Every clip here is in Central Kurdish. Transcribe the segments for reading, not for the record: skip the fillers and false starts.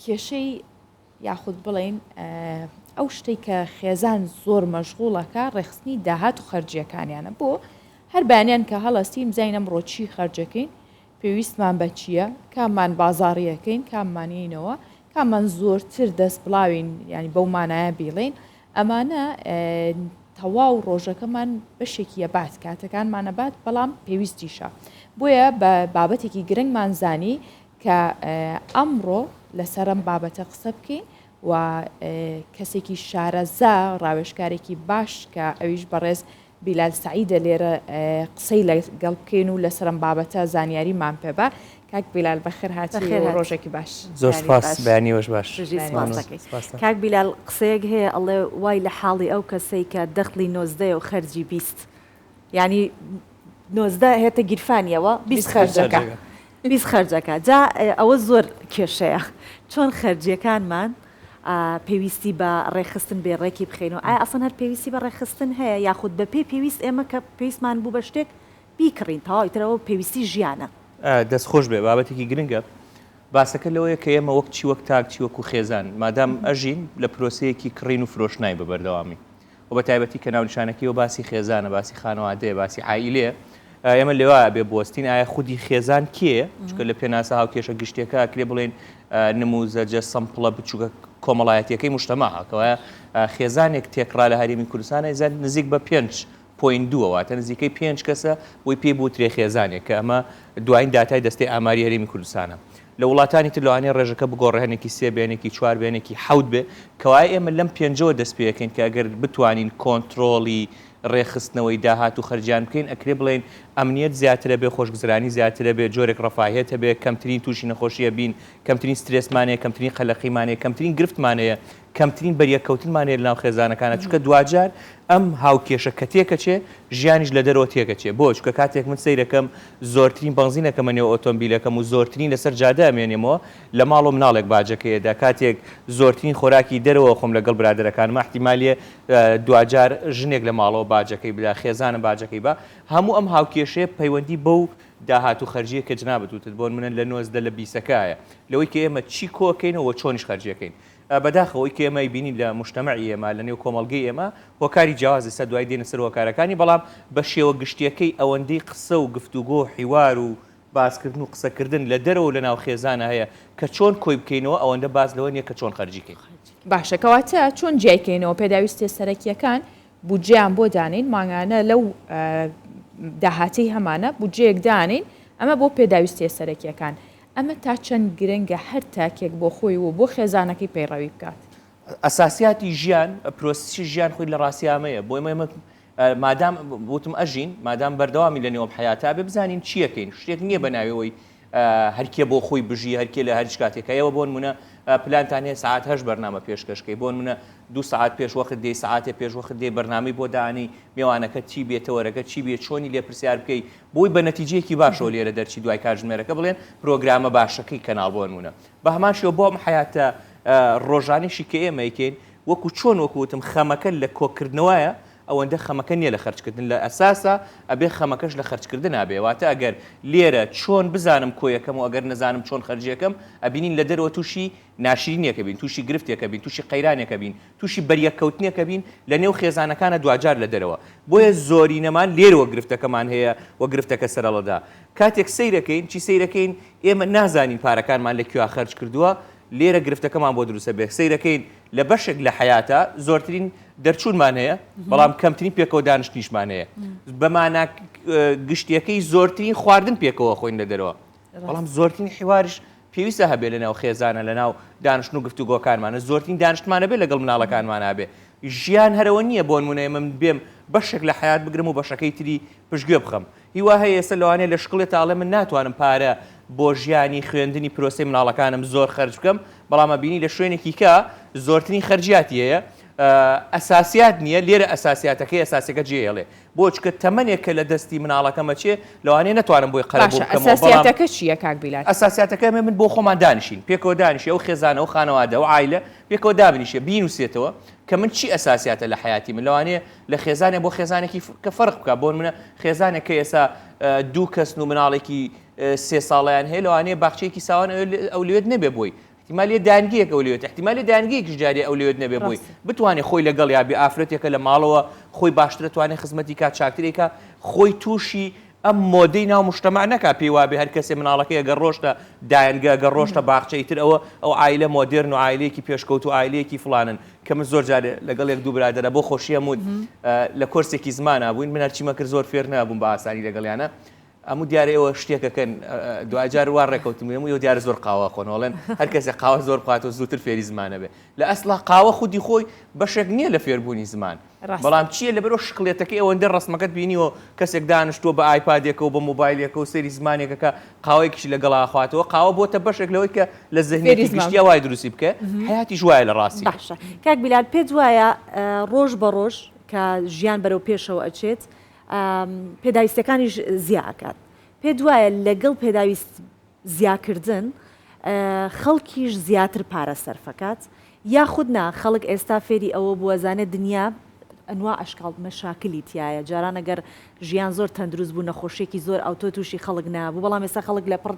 کێشەی یاخود بڵێین ئەو شتەی کە خێزان زۆر مەشغوڵەکە ڕێکخستنی داهات و خەرجیەکانیانە بۆ هەر بەیانیان کە هەڵەستین بزانین ئەمڕۆ چی خەرجەکەین پێویستمان بە چییە کاممان بازاڕیەکەین کاممانینەوە کاممان زۆرتر دەست بڵاوین ینی بەو مانایە بیڵێین ئەمانە تەواو ڕۆژەکەمان بەشێکی ئەبات کاتەکانمان ئەبات بەڵام پێویستیشە بۆیە بە بابەتێکی گرنگمان زانی کە ئەمڕۆ لەسەر ئەم بابەتە قسە بکەین و کەسێکی شارەزا ڕاوێژکارێکی باش کە ئەویش بەڕێز بیلال سەعیدە لێرە قسەی لەگەڵ بکەین و لەسەر ئەم بابەتە زانیاریمان پێ بە. کاک بیلال بەخێر هاتی و ڕۆژێکی باش. زۆر سپاس بەیانی وەش باش. کاک بیلال قسەیەک هەیە ئەڵێ وای لە حاڵی ئەو کەسەی کە دەخڵی نۆزدەیە و خەرجی 20 یانی 19 هێتە گیرفانیەوە 20 خەرجەکە 20 خەرجەکە جا ئەوە زۆر کێشەیە چۆن خەرجیەکانمان پێویستی بە ڕێکخستن بێ ڕێکی بخەینەوە ئایا ئەسڵەن هەر پێویستی بە ڕێکخستن هەیە یاخود بە پێی پێویست ئێمە کە پێویستمان بوو بە شتێک بیکڕین تەواو ئیتر ئەوە پێویستی ژیانە. دەست خۆش بێ بابەتێکی گرنگە باسەکە لەوەیە کە ئێمە وەک چی وەک تاک چی وەکو خێزان مادام ئەژین لە پرۆسەیەکی کڕین و فرۆشتناین بە بەردەوامی و بە تایبەتی کە ناونیشانەکەیەوە باسی خێزانە، باسی خانەوادەیە، باسی عائیلەیە، ئێمە لێوا ئەبێ بوەستین ئایا خودی خێزان کێیە؟ چونکە لە پێناسە هاوکێشە گشتیەکە ئەکرێ بڵێین نموزەجە سەمپڵە بچووکە کۆمەڵایەتیەکەی مجتەمەعە، کەوایە خێزانێک تێکڕا لە هەرێمی کوردستان ئەیزان نزیک بە پێنج point دووە واتە نزیکەی پێنج کەسە بۆی پێی بوترێ خێزانێک کە ئەمە دوایین داتای دەستەی ئاماری هەرێمی کوردستانە. لە وڵاتانی تر لەوانەیە ڕێژەکە بگۆڕێ هەنێکی سێ بێ هەنێکی چوار بێ هەنێکی حەوت بێ، کەوایە ئێمە لەم پێنجەوە دەست پێ ئەکەین کە ئەگەر بتوانین کۆنترۆڵی ڕێکخستنەوەی داهات و خەرجیان بکەین ئەکرێ بڵێین ئەمنیەت زیاتر ئەبێ، خۆشگوزەرانی زیاتر ئەبێ، جۆرێک ڕەفاهیەت هەبێ، کەمترین تووشی نەخۆشی ئەبین، کەمترین سترێسمان هەیە، کەمترین قەلەقیمان هەیە، کەمترین گرفتمان هەیە، کەمترین بەریەککەوتنمان هەیە لەناو خێزانەکانا، چونکە دواجار ئەم هاوکێشە کە تێکەچێ ژیانیش لە دەرەوە تێکەچێ، بۆ؟ چونکە کاتێک من سەیرەکەم زۆرترین بەنزین ئەکەمە نێو ئۆتۆمبیلەکەم و زۆرترین لەسەر جادە ئەمێنێمەوە، لە ماڵەوە مناڵێک باجەکەی ئەدا، کاتێک زۆرترین خۆراکی دەرەوە ئەخۆم لەگەڵ برادەرەکانما ئیحتیمالیە دواجار ژنێک لە ماڵەوە باجەکەی بدا، خێزانم باجەکەی با، هەموو ئەم هاوکێشەیە پەیوەندی بەو داهات و خەرجیە کە جنابت وتت بۆنمونە لە 19 لە بیسەکایە لەوەی کە ئێمە چی کۆکەینەوە و چۆنیش خەرجیەکەین. بەداخەوە ئەوەی کە ئێمە ئەیبینین لە موجتەمەعی ئێمە، لە نێو کۆمەڵگەی ئێمە، هۆکاری جیاواز ئێستا دوایی دێنە سەر هۆکارەکانی، بەڵام بە شێوە گشتییەکەی ئەوەندەی قسە و گفتوگۆ و حیوار و باسکردن و قسەکردن لە دەرەوە و لە ناو خێزانا هەیە کە چۆن کۆی بکەینەوە ئەوەندە باس لەوە نییە کە چۆن خەرجی کەین. باشە کەواتە چۆن جیای کەینەوە پێداویستیە سەرەکیەکان بودجەیان بۆ دانێین مانگانە لەو داهاتەی هەمانە بودجەیەک دانێین ئەمە بۆ پێداویستیە سەرەکیەکان ئەمە تا چەند گرنگە هەر تاکێک بۆ خۆی و بۆ خێزانەکەی پەیڕەوی بکات؟ ئەساسیاتی ژیان، پرۆسسی ژیان خۆی لە ڕاستیا ئەمەیە. بۆ ئێمە ئێمە مادام وتم ئەژین، مادام بەردەوامی لە نێو ئەم حەیاتە ئەبێ بزانین چییەکەین. شتێک نییە بە ناوی ئەوەی هەرکێ بۆ خۆی بژی، هەرکێ لە هەرچ کاتێکە. ئێوە بۆ نموونە پلانتان هەیە سەعات هەشت بەرنامە پێشکەش کەی. بۆ نموونە دوو سەعات پێش وەخت دێی، سەعاتێ پێش وەخت دێی بەرنامەی بۆ دانێی، مێوانەکەت چی بێ، تەوەرەکەت چی بێ، چۆنی لێ پرسیار بکەی، بۆی بە نەتیجەیەکی باشەوە لێرە دەرچی دوای کاتژمێرەکە بڵێن پرۆگرامە باشەکەی کەناڵ بۆ نمونە بە هەمان شێوە بۆ ئەم حەیاتە ڕۆژانەشی کە ئێمە ئەیکەین وەکو چۆن وەکو وتم خەمەکە لە کۆکردنەوەیە ئەوەندە خەمەکە نییە لە خەرجکردن لە ئەساسا ئەبێ خەمەکەش لە خەرجکردنا بێ واتە ئەگەر لێرە چۆن بزانم کۆیەکەم و ئەگەر نەزانم چۆن خەرجیەکەم ئەبینین لە دەرەوە تووشی ناشرینیەکە بین تووشی گرفتێکە بین تووشی قەیرانێکە بین تووشی بەریەککەوتنێکە بین لە نێو خێزانەکانە دواجار لە دەرەوە بۆیە زۆرینەمان لێرەوە گرفتەکەمان هەیە و گرفتەکە سەرەڵەدا کاتێک سەیرەکەین چی سەیرەکەین ئێمە نازانین پارەکانمان لە کوێ خەرج کردووە لێرە گرفتەکەمان بۆ دروستە بێ سەیرەکەین لە بەشێک لە حەیاتە زۆرترین دەرچوونمان هەیە بەڵام کەمترین پێکەوە دانیشتنیشمان هەیە بەمانە گشتیەکەی زۆرترین خواردن پێکەوە خۆین لە دەرەوە بەڵام زۆرترین حیواریش پێویستە هەبێ لەناو خێزانە لەناو دانیشتن و گفتوگۆکانمانە زۆرترین دانیشتمان هەبێ لەگەڵ مناڵەکانمانا بێ ژیان هەرەوە نییە بۆ نمونە من بێم بەشێک لە حیات بگرم و بەشەکەی تری پشتگوێ بخەم هیوا هەیە ئێستا لەوانەیە لە شکڵێ تاڵێ من ناتوانم پارە بۆ ژیانی خوێندنی پرۆسەی مناڵەکانم زۆر خەرج بکەم بەڵام ئەبینی لە شوێنێکی کە زۆرترین خەرجیاتی هەیە ئەساسیات نییە لێرە ئەساسیاتەکەی ئەساسەکە جێهێڵێ بۆ چونکە تەمەنێک کە لە دەستی مناڵەکەم ئەچێ لەوانەیە نەتوانم بۆی قەرەبوو باشە بکەمەوە بەڵام ئەساسیاتەکە چییە کاک بیلال؟ ئەساسیاتەکە ئەمە من بۆ خۆمان دانیشین پێکەوە دانیشی ئەو خێزانە ئەو خانەوادە ئەو عایلە پێکەوە دابنیشێ بینوسێتەوە کە من چی ئەساسیاتە لە حەیاتی من لەوانەیە لە خێزانێک بۆ خێزانێکی کە فەرق بکا بۆ نمونە خێزانێک کە ئێستا دوو کەسن و مناڵێکی سێ ساڵیان هەیە لەوانەیە باخچەیەکی ساوان ئەولەویەت نەبێ بۆی. احتیمالیە دایەنگەیەک ئەولەویەت احتیمالیە دایەنگەیەکیش جارێ ئەولەویەت نەبێ بۆی بتوانێ خۆی لەگەڵ یا بێ ئافرەتێکە لە ماڵەوە خۆی باشترە توانێ خزمەتی کا چاکترێ کا خۆی تووشی ئەم مۆدەی ناو مجتەمع نەکا پێی وابێ هەر کەسێ مناڵەکەی ئەگەر ڕۆشتە دایەنگە ئەگەر ڕۆشتە باخچە ئیتر ئەوە ئەو عایلە مۆدێرن و عایلەیەکی پێشکەوتوو عایلەیەکی فڵانن کە من زۆر جارێ لەگەڵ یەک دوو برادەرە بۆ خۆشی هەموو لە کۆرسێکی زمانا بووین من هەرچیمە کرد زۆر فێر نابووم بە ئاسانی لەگەڵیانە ئەموو دیارە ئێوە شتێکەکەن دواجار وا ڕێکەوتم ئێمە ئێوە دیارە زۆر قاوە خۆن ئەڵێن هەر کەسێک قاوە زۆر بخواتەوە زووتر فێری زمانە بێ لە ئەسڵا قاوە خودی خۆی بەشێک نییە لە فێربوونی زمان بەڵام چییە لەبەرەوە شکڵێتەکەی ئەوەندە ڕسمەکەت بینیوە کەسێک دانیشتووە بە ئایپادێکەوە بە مۆبایلێکەوە سەیری زمانێکەکە قاوەیەکیشی لەگەڵا خواتەوە قاوە بۆتە بەشێک لەوەی کە لە زهنیەتی گشتیا وای دروستی بکە حیاتیش وایە لە ڕاستی باشە کاک بیلال پێت وایە ڕۆژ بە ڕۆژ کە ژیان بەرەو پێشەوە ئەچێت پێداویستیەکانیش زیا ئەکات پێت وایە لەگەڵ پێداویست زیاکردن خەڵکیش زیاتر پارە سەرفەکات یاخود نا خەڵک ئێستا فێری ئەوە بووە زانێت دنیا ئەنوا ئەشکاڵ مەشاکلی تایە جاران ئەگەر ژیان زۆر تەندروست بوو نەخۆشیێکی زۆر ئەوتۆ تووشی خەڵک نابوو بەڵام ئێستا خەڵک لە پڕ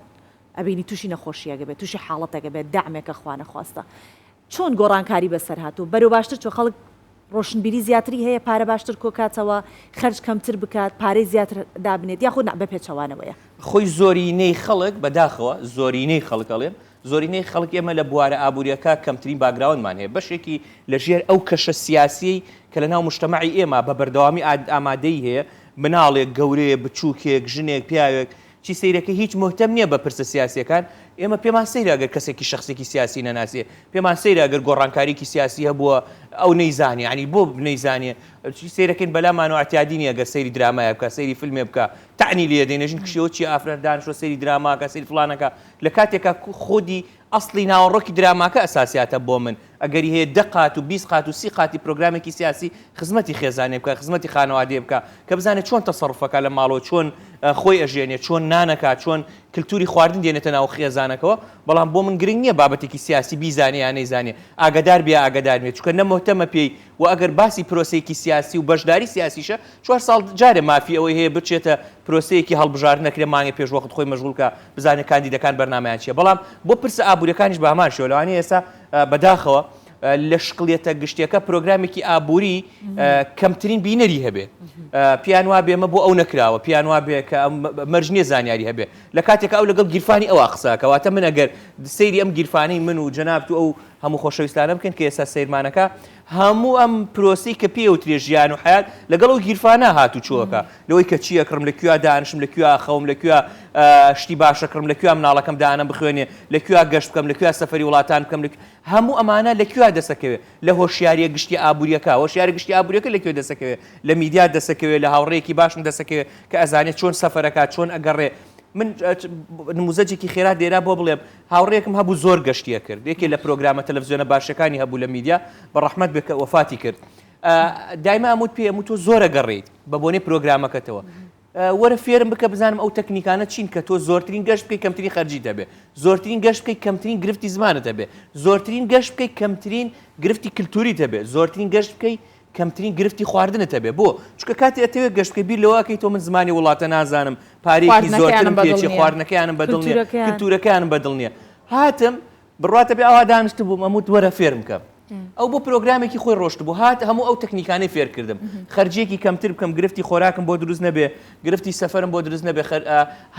ئەبینی تووشی نەخۆشیەکە بێت تووشی حاڵەتەکە بێت دەعمێکە خوانەخواستە چۆن گۆڕانکاری بەسەر هاتووە بەرەو باشتر چۆ خەڵک ڕۆشنبیری زیاتری هەیە پارە باشتر کۆکاتەوە خەرج کەمتر بکات پارەی زیاتر دابنێت یاخود نا بە پێچەوانەوەیە؟ خۆی زۆرینەی خەڵک بەداخەوە زۆرینەی خەڵک ئەڵێم زۆرینەی خەڵک ئێمە لە بوارە ئابووریەکە کەمترین background مان هەیە بەشێکی لە ژێر ئەو کەشە سیاسیەی کە لە ناو مجتەمەعی ئێمە بە بەردەوامی ئامادەیی هەیە مناڵێک گەورەیە بچووکێک ژنێک پیاوێک چی سەیرەکە هیچ موهتەم نیە بە پرسە سیاسیەکان، ئێمە پێمان سەیرە گەر کەسێکی شەخسێکی سیاسی نەناسێ، پێمان سەیرە گەر گۆڕانکاریەکی سیاسی هەبووە ئەو نەیزانێ، یانی بۆ نەیزانێ، چی سەیرەکەین بەلامانەوە ئیعتیادی نیە گەر سەیری درامایە بکا، سەیری فیلمێ بکا، تەعنی لێ دەین ئەژین کشیەوە چیە ئافرەت دانشوە سەیری دراماکە سەیری فڵانەکا، لە کاتێکا خودی ئەسڵی ناوەڕۆکی دراماکە ئەساسیاتە بۆ من، ئەگەری هەیە دە قات و 20 قات و 30 قاتی پرۆگرامێکی سیاسی خزمەتی خێزانێ بکا، خزمەتی خانەوادەیە بکا، کە بزانێ چۆن تەسەروفەکا لە ماڵەوە، چۆن خۆی ئەژێنێ، چۆن نانەکا، چۆن کلتوری خواردن دێنێتە ناو خێزانەکەوە، بەڵام بۆ من گرنگ نییە بابەتێکی سیاسی بیزانێ یا نەیزانێ، ئاگەدار بێ یا ئاگەدار نەبێ، چونکە نە موهتەمە پێی و ئەگەر باسی پرۆسەیەکی سیاسی و بەشداری سیاسیشە چوار ساڵ جارێ مافی ئەوەی هەیە بچێتە پرۆسەیەکی هەڵبژاردن ئەکرێ مانگێ پێش وەخت خۆی مەشغوڵ کا بزانێ کاندیدەکان بەرنامەیان چیە بەڵام بۆ پرسە ئابووریەکانیش بە هەمان شێوە لەوانەیە ئێستا بەداخەوە لە شکڵیەتە گشتیەکە پرۆگرامێکی ئابووری کەمترین بینەری هەبێ پیان وابێ ئەمە بۆ ئەو نەکراوە پیان وابێ کە مەرج نییە زانیاری هەبێ لە کاتێک ئەو لەگەڵ گیرفانی ئەوە قسەکە واتە من ئەگەر سەیری ئەم گیرفانەی من و جەنابت و ئەو هەموو خۆشەویستانە بکەن کە ئێستا سەیرمانەکە هەموو ئەم پرۆسەی کە پێی ئەوترێ ژیان و حەیات لەگەڵ ئەو گیرفانە هاتوچۆکە لەوەی کە چی ئەکڕم لە کوێ دانیشم لە کوێ ئەخەوم لە کوێ شتی باش ئەکڕم لە کوێ مناڵەکەم دانەم بخوێنێ لە کوێ گەشت بکەم لە کوێ سەفەری وڵاتان بکەم لە هەموو ئەمانە لە کوێ دەسەکەوێ لە هۆشیاریە گشتی ئابووریەکە هۆشیاری گشتی ئابووریەکە لە کوێ دەسەکەوێ لە میدیا دەسەکەوێ لە هاوڕێیەکی باشم دەسەکەوێ کە ئەزانێت چۆن سەفەرەکە چۆن ئەگەڕێ من نموزەجێکی خێرا دێرا بۆ بڵێم هاوڕێیەکم هەبوو زۆر گەشتی ئەکرد یەکێ لە پرۆگرامە تەلەفزیۆنە باشەکانی هەبوو لە میدیا بە ڕەحمەت بێ کە وەفاتی کرد دایمە ئەموت پێ ئەموت تۆ زۆر ئەگەڕێیت بە بۆنەی پرۆگرامەکەتەوە وەرە فێرم بکە بزانم ئەو تەکنیکانە چین کە تۆ زۆرترین گەشت بکەی کەمترین خەرجیت هەبێ زۆرترین گەشت بکەی کەمترین گرفتی زمانت هەبێ زۆرترین گەشت بکەی کەمترین گرفتی کلتوریت هەبێ زۆرترین گەشت بکەی کەمترین گرفتی خواردنت هەبێ بۆ؟ چونکە کاتێ ئەتەوێ گەشت بکەی بیر لەوە ئەکەیتەوە من زمانی وڵاتە نازانم پارەیەکی زۆرترم خواردنەکەیانم بەدڵ پێچێ نییە خواردنەکەیانم بەدڵ نییە کلتورەکەیان. کلتورەکەیانم بەدڵ نییە هاتم بڕواتە بێ ئاوا دانیشتبووم ئەموت وەرە فێرم کە ئەو بۆ پرۆگرامێکی خۆی ڕۆشتبوو هات هەموو ئەو تەکنیکانەی فێر کردم خەرجیەکی کەمتر بکەم گرفتی خۆراکم بۆ دروست نەبێ گرفتی سەفەرم بۆ دروست نەبێ خەر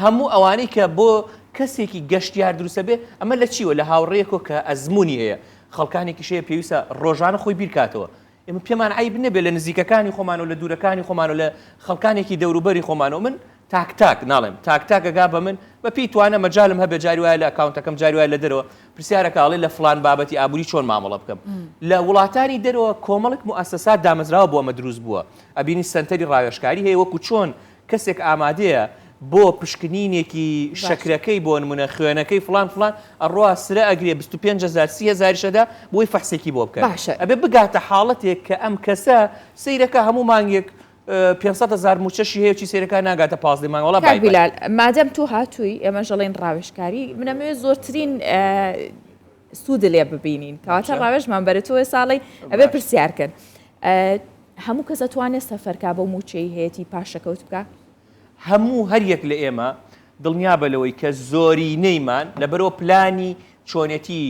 هەموو ئەوانەی کە بۆ کەسێکی گەشتیار دروستە بێ ئەمە لە چیوە لە هاوڕێیەکۆ کە ئەزموونی هەیە خەڵکانێکیش هەیە پێویستە ڕۆژانە خۆی بیرکاتەوە ئێمە پێمان عەیب نەبێ لە نزیکەکانی خۆمان و لە دوورەکانی خۆمان و لە خەڵکانێکی دەوروبەری خۆمان و من تاک تاک ناڵێم تاک تاک ئەگا بە من بە پێی توانە مەجالم هەبێ جاری وایە لە ئەکاونتەکەم جاری وایە لە دەرەوە پرسیارەکە ئەڵێ لە فڵان بابەتی ئابووری چۆن مامەڵە بکەم لە وڵاتانی دەرەوە کۆمەڵێک موئەسەسات دامەزراوە بۆ ئەمە دروست بووە ئەبینی سەنتەری ڕاوێژکاری هەیە وەکو چۆن کەسێک ئامادەیە بۆ پشکنینێکی شەکرەکەی بۆ نمونە خوێنەکەی فڵان فڵان ئەڕوا سرە ئەگرێ 25 هەزار 30 هەزاریش ئەدا بۆی فەحسێکی بۆ بکەن باشە. ئەبێ بگاتە حاڵەتێک کە ئەم کەسە سەیرەکە هەموو مانگێک 500 هەزار موچەشی هەیە چی سەیرەکە ناگاتە 15 مانگ وەڵا کاک بای بای. بیلال مادەم تۆ هاتووی ئێمەش ئەڵێین ڕاوێژکاری من ئەمەوێ زۆرترین سوود لێ ببینین کەواتە ڕاوێژمان بەرە تۆ ساڵی ئەبێ پرسیار کەن هەموو کەس ئەتوانێت سەفەرکا بەو موچەی هەیەتی پاشەکەوت بکا؟ هەموو هەر یەک لە ئێمە دڵنیابە لەوەی کە زۆرینەیمان لەبەرئەوە پلانی چۆنێتی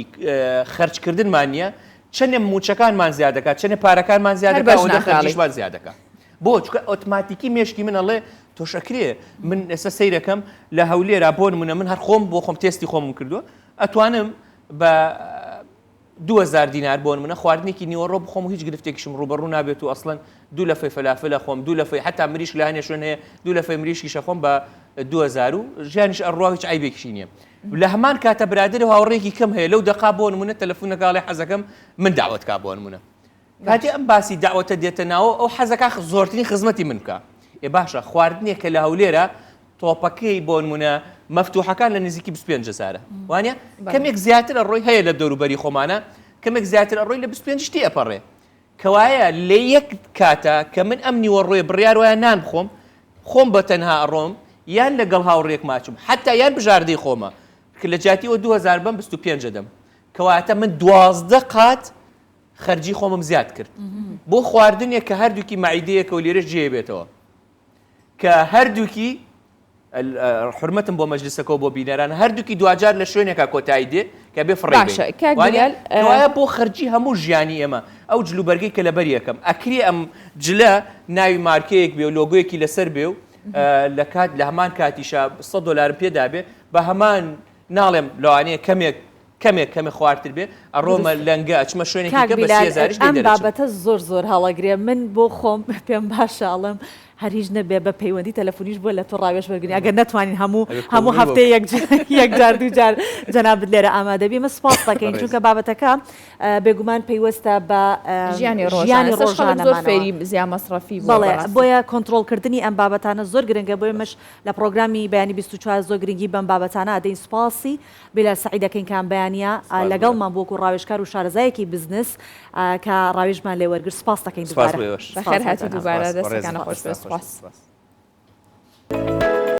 خەرجکردنمان نییە چەندێ موچەکانمان زیاد دەکات چەندێ پارەکانمان زیاد هەر دەکات بەش ئەوەندە ناکاڵی. خەرجیشمان زیاد دەکات بۆ چونکە ئۆتماتیکی مێشکی من ئەڵێ تۆش ئەکرێ من ئێستا سەیرەکەم لە هەولێرا بۆ نمونە من هەر خۆم بۆ خۆم تێستی خۆمم کردووە ئەتوانم بە 2000 دینار بۆ نمونە خواردنێکی نیوەڕۆ بخۆم و هیچ گرفتێکیشم ڕووبەڕوو نابێت و ئەسڵەن دوو لەفەی فەلافل ئەخۆم دوو لەفەی حتا مریشک لە هەنێ شوێن هەیە دوو لەفەی مریشکیش ئەخۆم بە 2000 و ژیانیش ئەڕوا و هیچ عەیبێکیشی نییە لە هەمان کاتە برادەر و هاوڕێیەکی کەم هەیە لەو دەقا بۆ نمونە تەلەفونەکە ئەڵێ حەزەکەم من داوەت کا بۆ نمونە کاتێ ئەم باسی داوەتە دێتە ناوە ئەو حەزەکە زۆرترین خزمەتی من بکە ئێ باشە خواردنێک کە لە هەولێرە تۆپەکەی بۆ نمونە مەفتوحەکان لە نزیکی 25 هەزارە وانە کەمێک زیاتر ئەڕۆی هەیە لە دەوروبەری خۆمانە کەمێک زیاتر ئەڕۆی لە 25 تی ئەپەڕێ کەوایە لە یەک کاتە کە من ئەم نیوەڕۆیە بڕیار وایە نان بخۆم، خۆم بە تەنها ئەڕۆم یان لە گەڵ هاوڕێیەکما ئەچم، حەتا یان بژاردەی خۆمە کە لە جیاتی ئەوە 2000 بەم 25 ئەدەم، کەواتە من 12 قات خەرجی خۆمم زیاد کرد بۆ خواردنێک کە هەردووکی مەعیدەیەکە و لێرەش جێ بێتەوە کە هەردووکی حورمەتم بۆ مەجلسەکە و بۆ بینەران هەردووکی دواجار لە شوێنێکا کۆتایی دێ کە بێ فڕێی باشە بەین کاک وانیە؟ بیلال ئە، کەوایە بۆ خەرجی هەموو ژیانی ئێمە ئەو جلوبەرگەی کە لەبەر یەکەم ئەکرێ ئەم جلە ناوی مارکەیەک بێ و لۆگۆیەکی لەسەر بێ و لە کات لە هەمان کاتیشا 100 دۆلارم پێدا بێ بە هەمان ناڵێم لەوانەیە کەمێک کەمێک کەمێ خوارتر بێ ئەڕۆمە دروستە. لەنگە ئەچمە شوێنێکی کاک کە بە بیلال 3000 لێ ئەم دەرەچم. بابەتە زۆر زۆر هەڵەگرێ من بۆ خۆم پێم باشە ئەڵێم هەر هیچ نەبێ بە پەیوەندی تەلەفونیش بۆ لە تۆ ڕاوێژ وەرگرین ئەگەر نەتوانین هەموو ئەبێ هەموو کۆبوونەوە هەفتەیە بکەین. یەک یەک جار دوو جار جەنابت لێرە ئامادە بی ئێمە سوپاست دەکەین بەڕێز. چونکە بابەتەکە بێگومان پەیوەستە بە ژیانی ڕۆژانە ژیانی ئێستاش خەڵک زۆر ڕۆژانەمانەوە. فێری زیا مەسرەفی بووە بەڵێ بەڕاستی. بۆیە کۆنتڕۆڵکردنی ئەم بابەتانە زۆر گرنگە بۆیە ئێمەش لە پڕۆگرامی بەیانی 24 زۆر گرنگی بەم بابەتانە ئەدەین سوپاسی بیلال سەعید دەکەین کە ئەم بەیانییە سپاس بۆ لەگەڵمان بوو وەکو ڕاوێژکار و شارەزایەکی بزنس کە ڕاوێژمان لێ وەرگرت سپاست دەکەین سپاس دووبارە. بۆ ئێوەش. سپاس بەخێر بۆ هاتی جەنابت. دووبارە سپاس دەستەکانت بەڕێزتان خۆش بێت خۆش سپاس. بێت سپاس.